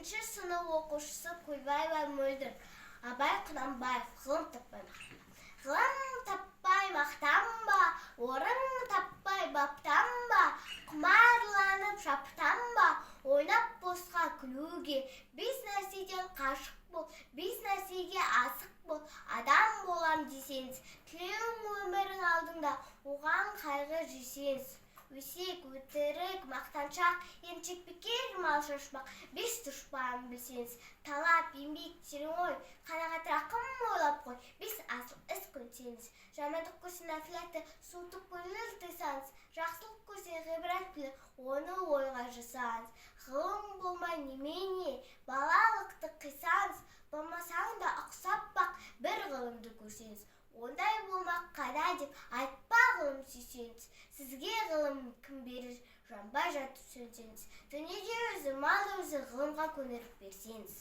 Бірінші сынып оқушысы Көлбаева Мөлдір. Абай Құнанбаев, «Ғылым таппай мақтанба». Ғылым таппай мақтанба, орын таппай баптанба, құмарланып шаптанба, ойнап босқа күлуге. Бес нәрседен қашық бол, бес нәрсеге асық бол, адам болам десеңіз. Тілеуің өмірің алдыңда, оған қайғы жесеңіз. Өсек, өтірік, мақтаншақ, еріншек, бекер мал шашпақ, бес дұшпанын білсеңіз. Талап, еңбек, терең ой, қанағат, рақым ойлап қой, бес асыл іс көнсеңіз. Жамандық көрсе, нәпсіні суытып, көңіл тыйсаңыз, жақсылық көрсе, ғибрат біліп, оны ойға жисаңыз. Ғылым болмай немене, балалықты қисаңыз, болмасаң да ұқсап бақ, бір ғылымды көрсеңіз. Ондай болмақ қайда деп айтпа ғылым сүйсеңіз. Сізге ғылым кім берер, жанбай жатып сөнсеңіз? Дүниеде өзі, мал өзі, ғылымға көңіл берсеңіз.